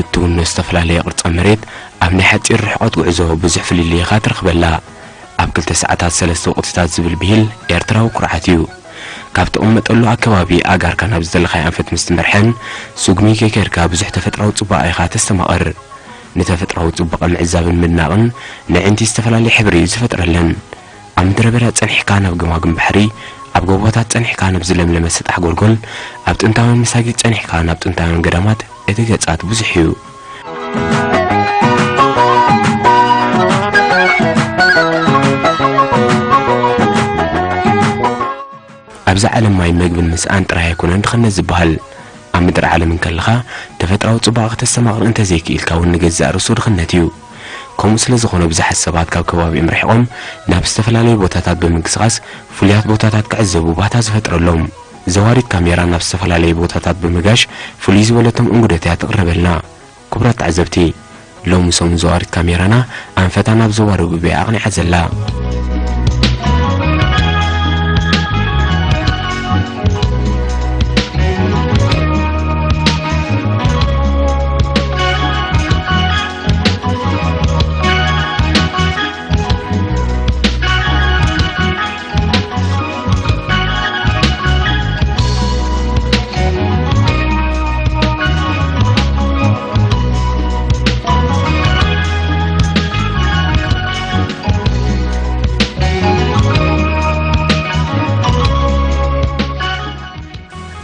እትውኖ ዝተፈላለየ ቅርጸ መሬት ኣብ ናይ ሓጺር ርሕቐት ጉዕዞ ብዙሕ ፍልልይ ኢኻ ትረኽበላ። ኣብ ክልተ ሰዓታት ሰለስተ ወቕትታት ዝብል ብሂል ኤርትራዊ ኩርዓት እዩ። ካብ ተቐመጠሉ ኣከባቢ ኣጋርካ ናብ ዝደለኻዮ ኣንፈት ምስ ትመርሐን ስጉሚ ከይከድካ ብዙሕ ተፈጥራዊ ጽባቐ ኢኻ ተስተማቕር። ንተፈጥራዊ ጽባቐ ምዕዛብን ምድናቕን ነዕንቲ ዝተፈላለየ ሕብሪ እዩ ዝፈጥረለን። ኣብ ምድረ በዳ ጸኒሕካ ናብ ገማግም ባሕሪ፣ ኣብ ጎቦታት ጸኒሕካ ናብ ዝለምለመ ሰጣሕ ጎልጎል፣ ኣብ ጥንታውያን መሳጊድ ጸኒሕካ ናብ ጥንታውያን ገዳማት እቲ ገጻት ብዙሕ እዩ። ኣብዛ ዓለም ማይ ምግብን ምስኣን ጥራይ ኣይኮነን ድኽነት ዝበሃል። ኣብ ምድሪ ዓለም እንከለኻ ተፈጥራዊ ጽባቐ ክተስተማቕር እንተዘይክኢልካ እውን ንገዛእ ርእሱ ድኽነት እዩ። ከምኡ ስለ ዝኾነ ብዙሓት ሰባት ካብ ከባቢኦም ርሒቖም ናብ ዝተፈላለዩ ቦታታት ብምንቅስቓስ ፍሉያት ቦታታት ክዕዘቡ ባህታ ዝፈጥረሎም። ዘዋሪት ካሜራ ናብ ዝተፈላለዩ ቦታታት ብምጋሽ ፍሉይ ዝበለቶም እንጉዶት እያ ተቕርበልና። ክቡራት ተዓዘብቲ፣ ሎሚ ሰሙን ዘዋሪት ካሜራና ኣንፈታ ናብ ዞባ ደቡብ እያ ኣቕኒዓ ዘላ።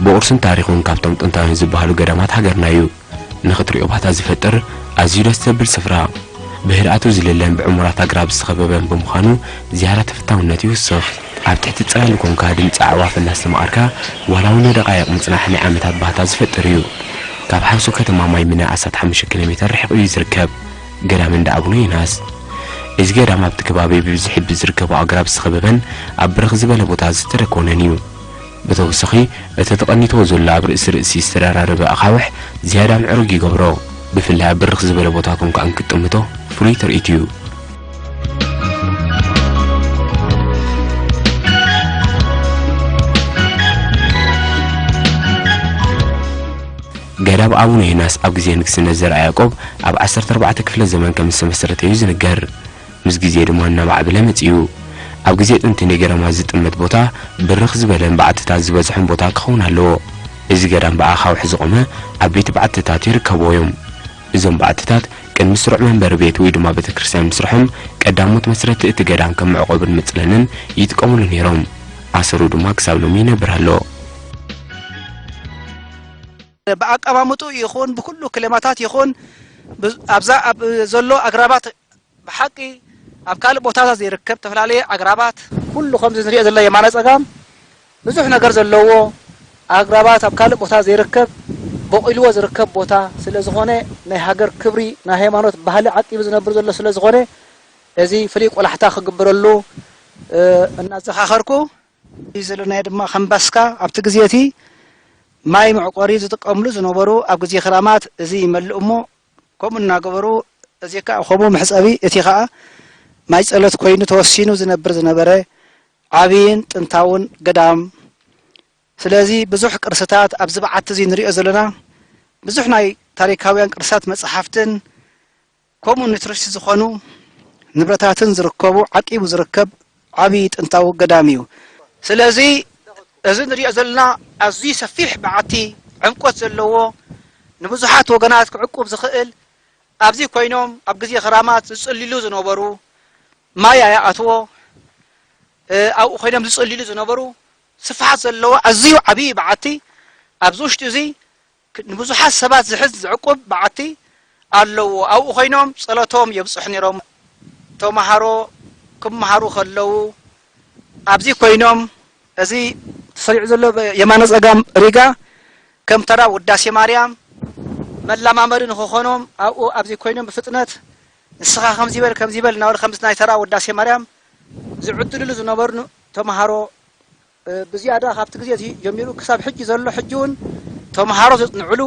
ብቕርስን ታሪኹን ካብቶም ጥንታውያን ዝበሃሉ ገዳማት ሃገርና እዩ። ንኽትሪኦ ባህታ ዝፈጥር ኣዝዩ ደስ ዘብል ስፍራ፣ ብህድኣቱ ዝልለን ብዕሙራት ኣግራብ ዝተኸበበን ብምዃኑ ዝያዳ ተፈታውነቱ ይውስኽ። ኣብ ትሕቲ ጽላሉ ኮንካ ድምጺ ኣዕዋፍ እናስተማቐርካ ዋላ እውን ንደቓይቕ ምጽናሕ ናይ ዓመታት ባህታ ዝፈጥር እዩ። ካብ ሓውሲ ከተማ ማይ ምነ ኣስታት ሓሙሽተ ኪሎ ሜተር ርሒቑ እዩ ዝርከብ። ገዳም እንዳ ኣቡነ ዮናስ። እዚ ገዳም ኣብቲ ከባቢ ብብዝሒ ብዝርከቡ ኣግራብ ዝተኸበበን ኣብ ብርኽ ዝበለ ቦታ ዝተደኮነን እዩ። ብተወሳኺ፣ እቲ ተቐኒትዎ ዘሎ ኣብ ርእሲ ርእሲ ዝተደራረበ ኣኻውሕ ዝያዳ ምዕሩግ ይገብሮ። ብፍላይ ኣብ ብርኽ ዝበለ ቦታ ኮንካ እንክትጥምቶ ፍሉይ ትርኢት እዩ። ገዳም ኣቡነ ዮናስ ኣብ ግዜ ንግስነት ዘርኣ ያዕቆብ ኣብ ዓሰርተ ኣርባዕተ ክፍለ ዘመን ከም ዝተመስረተ እዩ ዝንገር። ምስ ግዜ ድማ እናማዕበለ መጺኡ። ኣብ ግዜ ጥንቲ ንገዳማት ዝጥመት ቦታ ብርኽ ዝበለን በዓትታት ዝበዝሖም ቦታ ክኸውን ኣለዎ። እዚ ገዳም ብኣኻውሕ ዝቖመ ዓበይቲ በዓትታት ይርከብዎ እዮም። እዞም በዓትታት ቅድሚ ስሩዕ መንበሪ ቤት ወይ ድማ ቤተ ክርስቲያን ምስርሖም ቀዳሞት መስረቲ እቲ ገዳም ከም መዕቆብን መጽለልን ይጥቀሙሉ ነይሮም። ኣሰሩ ድማ ክሳብ ሎሚ ይነብር ኣሎ። ብኣቀማምጡ ይኹን ብኩሉ ክሌማታት ይኹን ብ-፣ ኣብዛ ኣብ ዘሎ ኣግራባት ብሓቂ ኣብ ካልእ ቦታታት ዘይርከብ ዝተፈላለየ ኣግራባት ኩሉ ከምዚ ንሪኦ ዘለና የማነ ጸጋም ብዙሕ ነገር ዘለዎ ኣግራባት ኣብ ካልእ ቦታ ዘይርከብ በቑልዎ ዝርከብ ቦታ ስለ ዝኾነ ናይ ሃገር ክብሪ ናይ ሃይማኖት ባህሊ ዓቂቡ ዝነብር ዘሎ ስለ ዝኾነ እዚ ፍሉይ ቆላሕታ ክግበረሉ፣ እ፣ እናዘኻኸርኩ እዚ ዘለናዮ ድማ ከምባስካ ኣብቲ ግዜ እቲ ማይ መዕቆሪ ዝጥቀምሉ ዝነበሩ ኣብ ግዜ ክራማት እዚ ይመልእ እሞ ከምኡ እናገበሩ እዚ ከዓ ከምኡ መሕፀቢ እቲ ከዓ ማይ ፀሎት ኮይኑ ተወሲኑ ዝነብር ዝነበረ ዓብይን ጥንታውን ገዳም። ስለዚ ብዙሕ ቅርስታት ኣብዚ በዓቲ እዚ ንሪኦ ዘለና ብዙሕ ናይ ታሪካውያን ቅርሳት መፅሓፍትን ከምኡ ንቱሪስት ዝኾኑ ንብረታትን ዝርከቡ ዓቂቡ ዝርከብ ዓብዪ ጥንታዊ ገዳም እዩ። ስለዚ እዚ ንሪኦ ዘለና ኣዝዩ ሰፊሕ በዓቲ ዕምቆት ዘለዎ ንብዙሓት ወገናት ክዕቁብ ዝኽእል ኣብዚ ኮይኖም ኣብ ግዜ ክራማት ዝጽልሉ ዝነበሩ ማይ ኣያኣትዎ ኣብኡ ኮይኖም ዝጽልሉ ዝነበሩ ስፍሓት ዘለዎ ኣዝዩ ዓብዪ በዓቲ ኣብዚ ውሽጢ እዚ ንብዙሓት ሰባት ዝሕዝ ዝዕቁብ በዓቲ ኣለዎ። ኣብኡ ኮይኖም ጸሎቶም የብጽሑ ነይሮም። ተማሃሮ ክመሃሩ ከለዉ ኣብዚ ኮይኖም እዚ ተሰሪዑ ዘሎ የማነ ጸጋም ሪጋ ከም ተራ ውዳሴ ማርያም መላማመዲ ንክኾኖም ኣብኡ ኣብዚ ኮይኖም ብፍጥነት ንስኻ ከምዚ በል ከምዚ በል እናበሉ ከምዚ ናይ ተራ ውዳሴ ማርያም ዝዕድልሉ ዝነበሩ ተማሃሮ ብዝያዳ ካብቲ ግዜ እዚ ጀሚሩ ክሳብ ሕጂ ዘሎ ሕጂ እውን ተምሃሮ ዘጽንዕሉ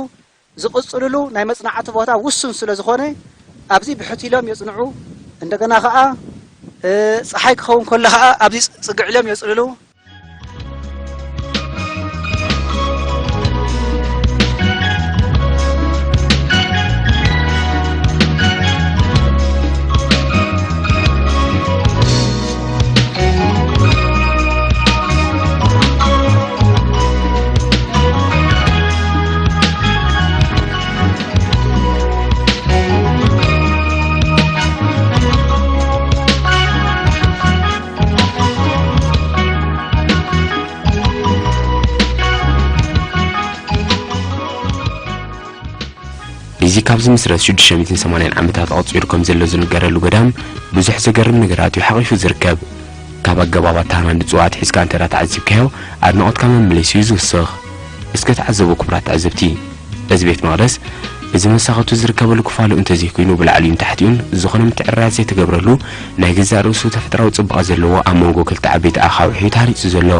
ዝቕጽልሉ ናይ መጽናዕቲ ቦታ ውሱን ስለ ዝኾነ ኣብዚ ብሕት ኢሎም የጽንዑ። እንደገና ኸኣ ጸሓይ ክኸውን ከሎ ኸኣ ኣብዚ ጽግዕ ኢሎም የጽልሉ። እዚ ካብ ዝምስረት ሽዱሽተ ሚእትን ሰማንያን ዓመታት ኣቑጺሩ ከም ዘሎ ዝንገረሉ ገዳም፣ ብዙሕ ዘገርም ነገራት እዩ ሓቒፉ ዝርከብ። ካብ ኣገባብ ኣተሃናንጽኡ ኣትሒዝካ እንተ ደኣ ተዓዚብካዮ፣ ኣድናቖትካ መመሊሱ እዩ ዝውስኽ። እስከ ተዓዘቡ ክቡራት ተዓዘብቲ፣ እዚ ቤት መቕደስ፣ እዚ መሳኹቲ ዝርከበሉ ክፋሉ እንተዘይኮይኑ ብላዕሊኡን ታሕቲኡን ዝኾነ ምትዕርራይ ዘይተገብረሉ፣ ናይ ገዛእ ርእሱ ተፈጥሮኣዊ ጽባቐ ዘለዎ ኣብ መንጎ ክልተ ዓበይቲ ኣኻውሕ እዩ ተሃኒጹ ዘሎ።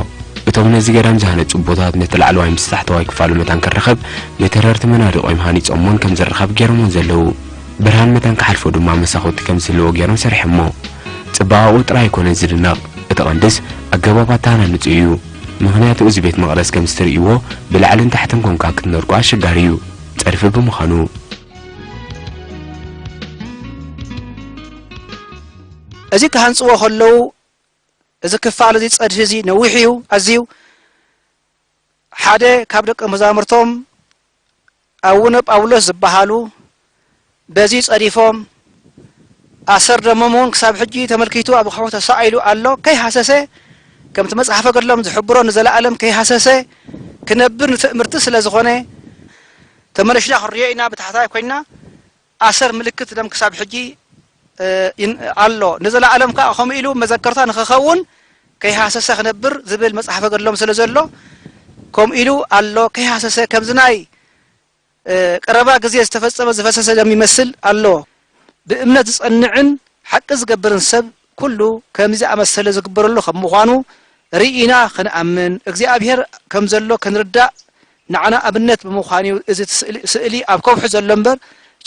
እቶም ነዚ ገዳም ዝሃነጹ ኣቦታት ነቲ ላዕለዋይ ምስ ታሕተዋይ ክፋሉ መታን ክራኸብ ብተረርቲ መናድቕ እዮም ሃኒጾሞን ከም ዝራኸብ ገይሮሞን ዘለዉ። ብርሃን መታን ክሓልፎ ድማ መሳኹቲ ከም ዝህልዎ ገይሮም ሰሪሖሞ። ጽባቐኡ ጥራይ ኣይኮነን ዝድነቕ፣ እቲ ቀንድስ ኣገባብ ኣተሃናንጹ እዩ። ምኽንያቱ እዚ ቤት መቕደስ ከም እትርእይዎ ብላዕልን ታሕትን ኮንካ ክትነድቁ ኣሸጋሪ እዩ፣ ጸድፊ ብምዃኑ። እዚ ክሃንጽዎ ከለዉ፣ እዚ ክፋል እዚ ጸድፊ እዚ ነዊሕ እዩ ኣዝዩ። ሓደ ካብ ደቀ መዛሙርቶም ኣቡነ ጳውሎስ ዝበሃሉ በዚ ጸዲፎም፣ ኣሰር ደሞም እውን ክሳብ ሕጂ ተመልኪቱ ኣብ ኣኻውሕ ተሳኢሉ ኣሎ። ከይሃሰሰ፣ ከምቲ መጽሓፈ ገድሎም ዝሕብሮ፣ ንዘለኣለም ከይሃሰሰ ክነብር ንትእምርቲ ስለ ዝኾነ፣ ተመለሽና ክንርእዮ ኢና፣ ብታሕታይ ኮይንና። ኣሰር ምልክት ደም ክሳብ ሕጂ፣ እ፣ ይን-፣ ኣሎ። ንዘለኣለም ከኣ ከምኡ ኢሉ መዘከርታ ንኽኸውን፣ ከይሃሰሰ ክነብር ዝብል መጽሓፈ ገድሎም ስለ ዘሎ፣ ከምኡ ኢሉ ኣሎ። ከይሃሰሰ፣ ከምዚ ናይ፣ እ፣ ቀረባ ግዜ ዝተፈጸመ ዝፈሰሰ ደም ይመስል ኣሎ። ብእምነት ዝጸንዕን ሓቂ ዝገብርን ሰብ ኩሉ ከምዚ ዝኣመሰለ ዝግበረሉ ከም ምዃኑ ርኢና ክንኣምን፣ እግዚኣብሔር ከም ዘሎ ክንርዳእ ንዓና ኣብነት ብምዃኑ እዩ። እዚ ስእሊ፣ ስእሊ ኣብ ከውሒ ዘሎ እምበር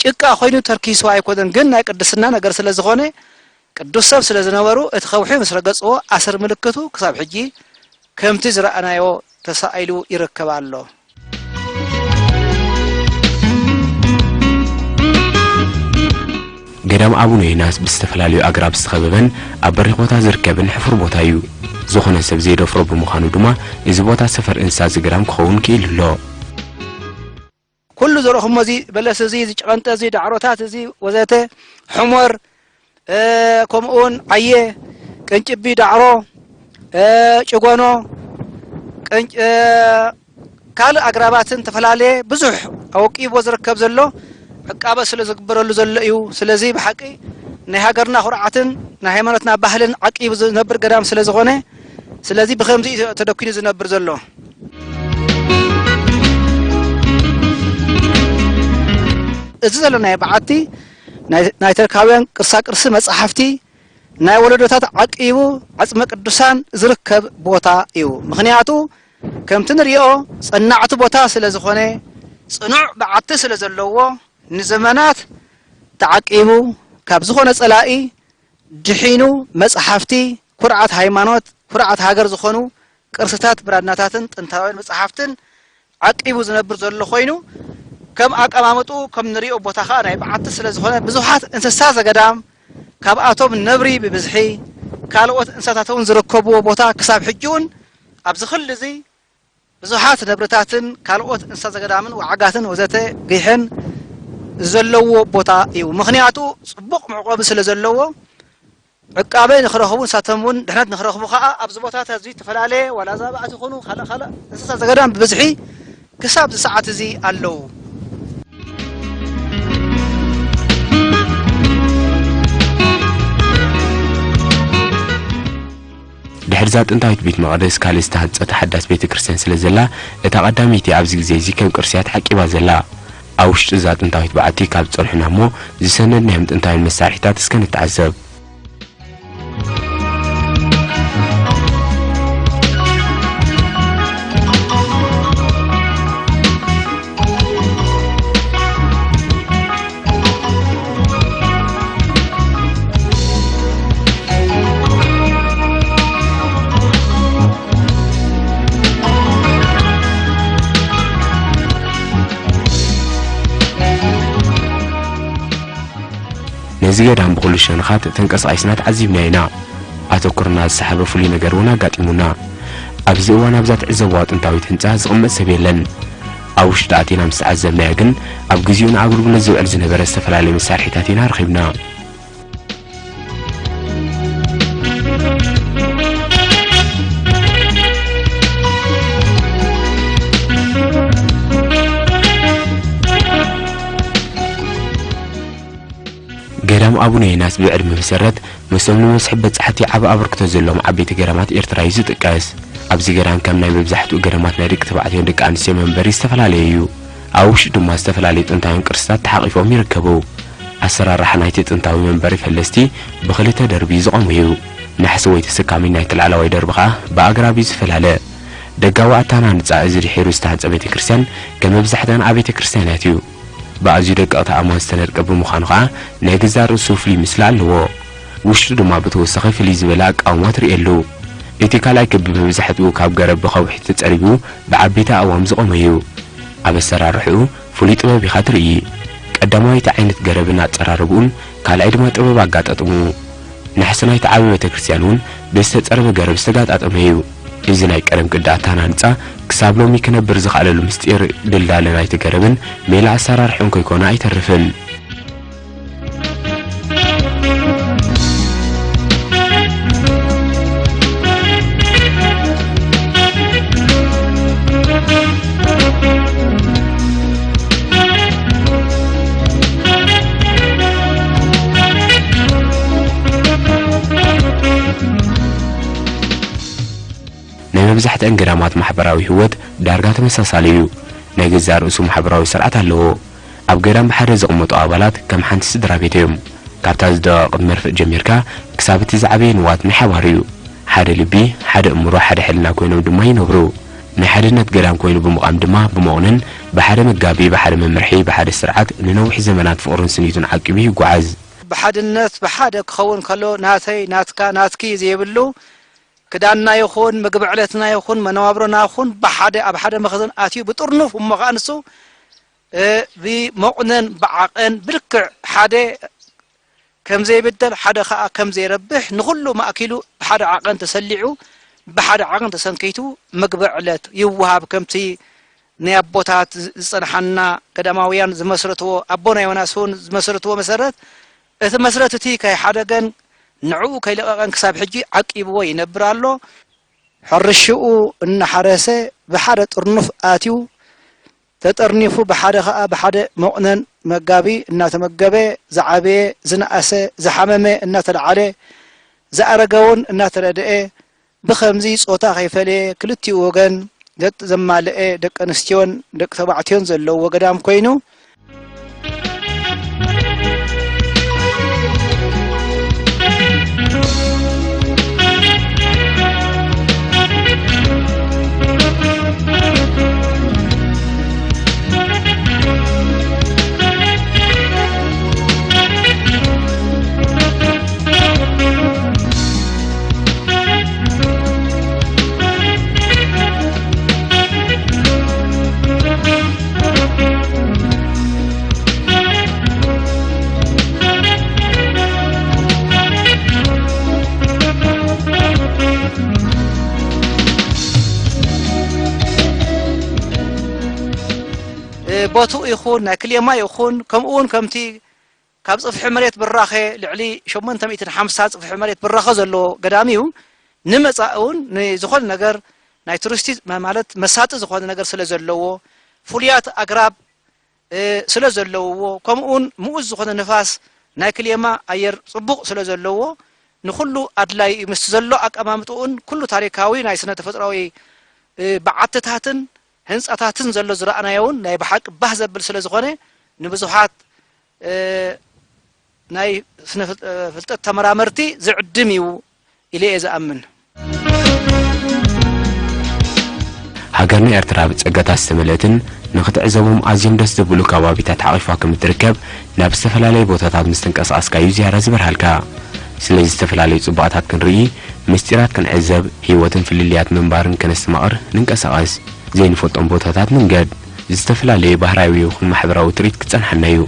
ጭቃ ኮይኑ ተርኪሱ ኣይኮነን። ግን ናይ ቅድስና ነገር ስለ ዝኾነ፣ ቅዱስ ሰብ ስለ ዝነበሩ፣ እቲ ከውሒ ምስ ረገጽዎ፣ ኣሰር ምልክቱ ክሳብ ሕጂ ከምቲ ዝረኣናዮ ተሳኢሉ ይርከብ ኣሎ። ገዳም ኣቡነ ዮናስ ብዝተፈላለዩ ኣግራብ ዝተኸበበን ኣብ በሪኽ ቦታ ዝርከብን ሕፉር ቦታ እዩ። ዝኾነ ሰብ ዘይደፍሮ ብምዃኑ ድማ፣ እዚ ቦታ ሰፈር እንስሳ እዚ ገዳም ክኸውን ክኢሉ ኣሎ። ኩሉ ዘርእኹሞ፣ እዚ በለስ፣ እዚ፣ እዚ ጨቐንጠ፣ እዚ ዳዕሮታት፣ እዚ ወዘተ፣ ሕሞር፣ እ፣ ከምኡውን ዓየ፣ ቅንጭቢ፣ ዳዕሮ፣ እ፣ ጭጎኖ፣ ቅንጭ-፣ እ፣ ካልእ ኣግራባትን ተፈላለየ ብዙሕ ኣወቂብዎ ዝርከብ ዘሎ ዕቃበ ስለ ዝግበረሉ ዘሎ እዩ። ስለዚ ብሓቂ ናይ ሃገርና ኩርዓትን ናይ ሃይማኖትና ባህልን ዓቂቡ ዝነብር ገዳም ስለ ዝኾነ፣ ስለዚ ብኸምዚ እዩ ተደኲኑ ዝነብር ዘሎ። እዚ ዘለናዮ በዓቲ ናይ፣ ናይ ተርካውያን ቅርሳቅርሲ መጻሕፍቲ ናይ ወለዶታት ዓቂቡ ዓጽመ ቅዱሳን ዝርከብ ቦታ እዩ። ምኽንያቱ ከምቲ ንሪኦ ጸናዕቲ ቦታ ስለ ዝኾነ፣ ጽኑዕ በዓቲ ስለ ዘለዎ፣ ንዘመናት ተዓቂቡ ካብ ዝኾነ ጸላኢ ድሒኑ መጽሓፍቲ፣ ኩርዓት ሃይማኖት፣ ኩርዓት ሃገር ዝኾኑ ቅርስታት ብራድናታትን ጥንታውያን መጽሓፍትን ዓቂቡ ዝነብር ዘሎ ኮይኑ፣ ከም ኣቀማምጥኡ ከም ንሪኦ ቦታ ኸኣ ናይ በዓቲ ስለ ዝኾነ፣ ብዙሓት እንስሳ ዘገዳም፣ ካብኣቶም ነብሪ ብብዝሒ፣ ካልኦት እንስሳታት እውን ዝርከብዎ ቦታ ክሳብ ሕጂ እውን ኣብዚ ክሊ እዚ ብዙሓት ነብርታትን ካልኦት እንስሳ ዘገዳምን ወዓጋትን ወዘተ ጊሐን ዘለዎ ቦታ እዩ። ምኽንያቱ ጽቡቕ መዕቆቢ ስለ ዘለዎ፣ ዕቃበ ንኽረኽቡ፣ ንሳቶም እውን ድሕነት ንኽረኽቡ ኸኣ ኣብዚ ቦታታት እዚ ዝተፈላለየ ዋላ ዛብኣት ይኹኑ ካልእ ካልእ እንስሳ ዘገዳም ብብዝሒ ክሳብ እዚ ሰዓት እዚ ኣለዉ። ድሕሪ እዛ ጥንታዊት ቤት መቕደስ ካልእ ዝተሃንጸት ሓዳስ ቤተ ክርስቲያን ስለ ዘላ፣ እታ ቀዳመይቲ ኣብዚ ግዜ እዚ ከም ቅርሲ እያ ተዓቂባ ዘላ። ኣብ ውሽጢ እዛ ጥንታዊት በዓቲ ካብ ዝጸንሑና እሞ ዝሰነድናዮም ጥንታውያን መሳርሒታት እስከ ንተዓዘብ። ነዚ ገዳም ብኹሉ ሸነኻት ተንቀሳቒስና ተዓዚብና ኢና። ኣተኩርና ዝሰሓበ ፍሉይ ነገር እውን ኣጋጢሙና። ኣብዚ እዋን ኣብዛ ትዕዘብዋ ጥንታዊት ህንጻ ዝቕመጥ ሰብ የለን። ኣብ ውሽጢ ኣቲና ምስ ተዓዘብናዮ ግን፣ ኣብ ግዜኡ ንኣገልግሎት ዝውዕል ዝነበረ ዝተፈላለየ መሳርሒታት ኢና ረኺብና። ኣቡነ ዮናስ ብዕድመ መሰረት ምስቶም ንመስሕብ በጻሕቲ ዓቢ ኣበርክቶ ዘለዎም ዓበይቲ ገዳማት ኤርትራ እዩ ዝጥቀስ። ኣብዚ ገዳም ከም ናይ መብዛሕትኡ ገዳማት ናይ ደቂ ተባዕትዮን ደቂ ኣንስትዮ መንበሪ ዝተፈላለየ እዩ። ኣብ ውሽጡ ድማ ዝተፈላለዩ ጥንታውያን ቅርስታት ተሓቒፎም ይርከቡ። ኣሰራርሓ ናይቲ ጥንታዊ መንበሪ ፈለስቲ ብኽልተ ደርቢ ዝቖመ እዩ። ናሕሲ ወይ ተሰካሚ ናይቲ ላዕለዋይ ደርቢ ኸኣ ብኣግራብ እዩ ዝፈላለ። ደጋዊ ኣተሃናንጻ እዚ ድሒሩ ዝተሃንጸ ቤተ ክርስቲያን ከም መብዛሕትኣን ኣብያተ ክርስቲያናት እዩ። ብኣዝዩ ደቀቕቲ ኣእማን ዝተነድቀ ብምዃኑ ኸኣ ናይ ገዛእ ርእሱ ፍሉይ ምስላ ኣለዎ። ውሽጡ ድማ ብተወሳኺ ፍልይ ዝበለ ኣቃውማ ትርእየሉ። እቲ ካልኣይ ክቢ መብዛሕትኡ ካብ ገረብ ብኸውሒ ተጸሪቡ ብዓበይቲ ኣእዋም ዝቖመ እዩ። ኣብ ኣሰራርሕኡ ፍሉይ ጥበብ ኢኻ ትርኢ። ቀዳማይ እቲ ዓይነት ገረብን ኣጸራርብኡን፣ ካልኣይ ድማ ጥበብ ኣጋጣጥምኡ። ናሕሲ ናይቲ ዓቢ ቤተ ክርስቲያን እውን ብዝተጸረበ ገረብ ዝተጋጣጠመ እዩ። እዚ ናይ ቀደም ቅዲ ኣተሃናንጻ ክሳብ ሎሚ ክነብር ዝኸኣለሉ ምስጢር ድልዳለ ናይቲ ገረብን ሜላ ኣሰራርሕኡን ከይኮነ ኣይተርፍን። ናይ መብዛሕትአን ገዳማት ማሕበራዊ ህይወት ዳርጋ ተመሳሳሊ እዩ። ናይ ገዛእ ርእሱ ማሕበራዊ ስርዓት ኣለዎ። ኣብ ገዳም ብሓደ ዝቕመጡ ኣባላት ከም ሓንቲ ስድራ ቤት እዮም። ካብታ ዝደቐቐት መርፍእ ጀሚርካ ክሳብ እቲ ዝዓበየ ንዋት ናይ ሓባር እዩ። ሓደ ልቢ፣ ሓደ እምሮ፣ ሓደ ሕልና ኮይኖም ድማ ይነብሩ። ናይ ሓድነት ገዳም ኮይኑ ብምቓም ድማ ብመቑነን ብሓደ መጋቢ፣ ብሓደ መምርሒ፣ ብሓደ ስርዓት ንነዊሕ ዘመናት ፍቕሩን ስኒቱን ዓቂቡ ይጓዓዝ። ብሓድነት ብሓደ ክኸውን ከሎ ናተይ፣ ናትካ፣ ናትኪ ዘይብሉ ክዳንና ይኹን ምግቢ ዕለትና ይኹን መነባብሮና ይኹን ብሓደ ኣብ ሓደ መኽዘን ኣትዩ ብጥርኑፍ እሞ ከኣ ንሱ እ፣ ብመቑነን ብዓቐን ብልክዕ ሓደ ከም ዘይብደል፣ ሓደ ኸኣ ከም ዘይረብሕ፣ ንኹሉ ማእኪሉ ብሓደ ዓቐን ተሰሊዑ፣ ብሓደ ዓቐን ተሰንኪቱ ምግቢ ዕለት ይወሃብ። ከምቲ ናይ ኣቦታት ዝ-፣ ዝጸንሓና ገዳማውያን ዝመስረትዎ፣ ኣቦና ዮናስ እውን ዝመስረትዎ መሰረት፣ እቲ መስረት እቲ ከይሓደገን ንዕኡ ከይለቐቐን ክሳብ ሕጂ ዓቂብዎ ይነብር ኣሎ። ሕርሽኡ እናሓረሰ ብሓደ ጥርኑፍ ኣትዩ ተጠርኒፉ ብሓደ ኸኣ ብሓደ መቑነን መጋቢ እናተመገበ ዝዓበየ ዝነኣሰ ዝሓመመ እናተለዓለ ዝኣረገ እውን እናተረድኤ ብኸምዚ ጾታ ከይፈለየ ክልቲኡ ወገን ዘጥ-፣ ዘማልኤ ደቂ ኣንስትዮን ደቂ ተባዕትዮን ዘለዎ ገዳም ኮይኑ እ፣ ቦትኡ ይኹን ናይ ክሌማ ይኹን ከምኡ እውን ከምቲ ካብ ጽፍሒ መሬት ብራኸ ልዕሊ ሸሞንተ ሚእትን ሓምሳ ጽፍሒ መሬት ብራኸ ዘለዎ ገዳም እዩ። ንመጻኢ እውን ንዝኾነ ነገር ናይ ቱሪስቲ ማ-፣ ማለት መሳጢ ዝኾነ ነገር ስለ ዘለዎ፣ ፍሉያት ኣግራብ፣ እ፣ ስለ ዘለውዎ፣ ከምኡ እውን ምኡዝ ዝኾነ ንፋስ ናይ ክሌማ ኣየር ጽቡቕ ስለ ዘለዎ፣ ንኹሉ ኣድላዪ እዩ። ምስቲ ዘሎ ኣቀማምጥኡን ኩሉ ታሪካዊ ናይ ስነ ተፈጥሮኣዊ፣ እ፣ በዓትታትን ህንጻታትን ዘሎ ዝረኣናዮ እውን ናይ ብሓቂ ባህ ዘብል ስለ ዝኾነ፣ ንብዙሓት እ፣ ናይ ስነ ፍል-፣ እ፣ ፍልጠት ተመራመርቲ ዝዕድም እዩ ኢለ እየ ዝኣምን። ሃገርና ኤርትራ ብጸጋታት ዝተመልአትን ንኽትዕዘቦም ኣዝዮም ደስ ዘብሉ ከባቢታት ሓቒፋ ከም እትርከብ ናብ ዝተፈላለዩ ቦታታት ምስ ተንቀሳቐስካ እዩ ዝያዳ ዝበርሃልካ። ስለዚ ዝተፈላለዩ ጽባቐታት ክንርኢ፣ ምስጢራት ክንዕዘብ፣ ህይወትን ፍልልያት ምንባርን ከነስተማቕር ንንቀሳቐስ። ዘይንፈልጦም ቦታታት ንንገድ። ዝተፈላለየ ባህርያዊ ይኹን ማሕበራዊ ትርኢት ክጸንሓና እዩ።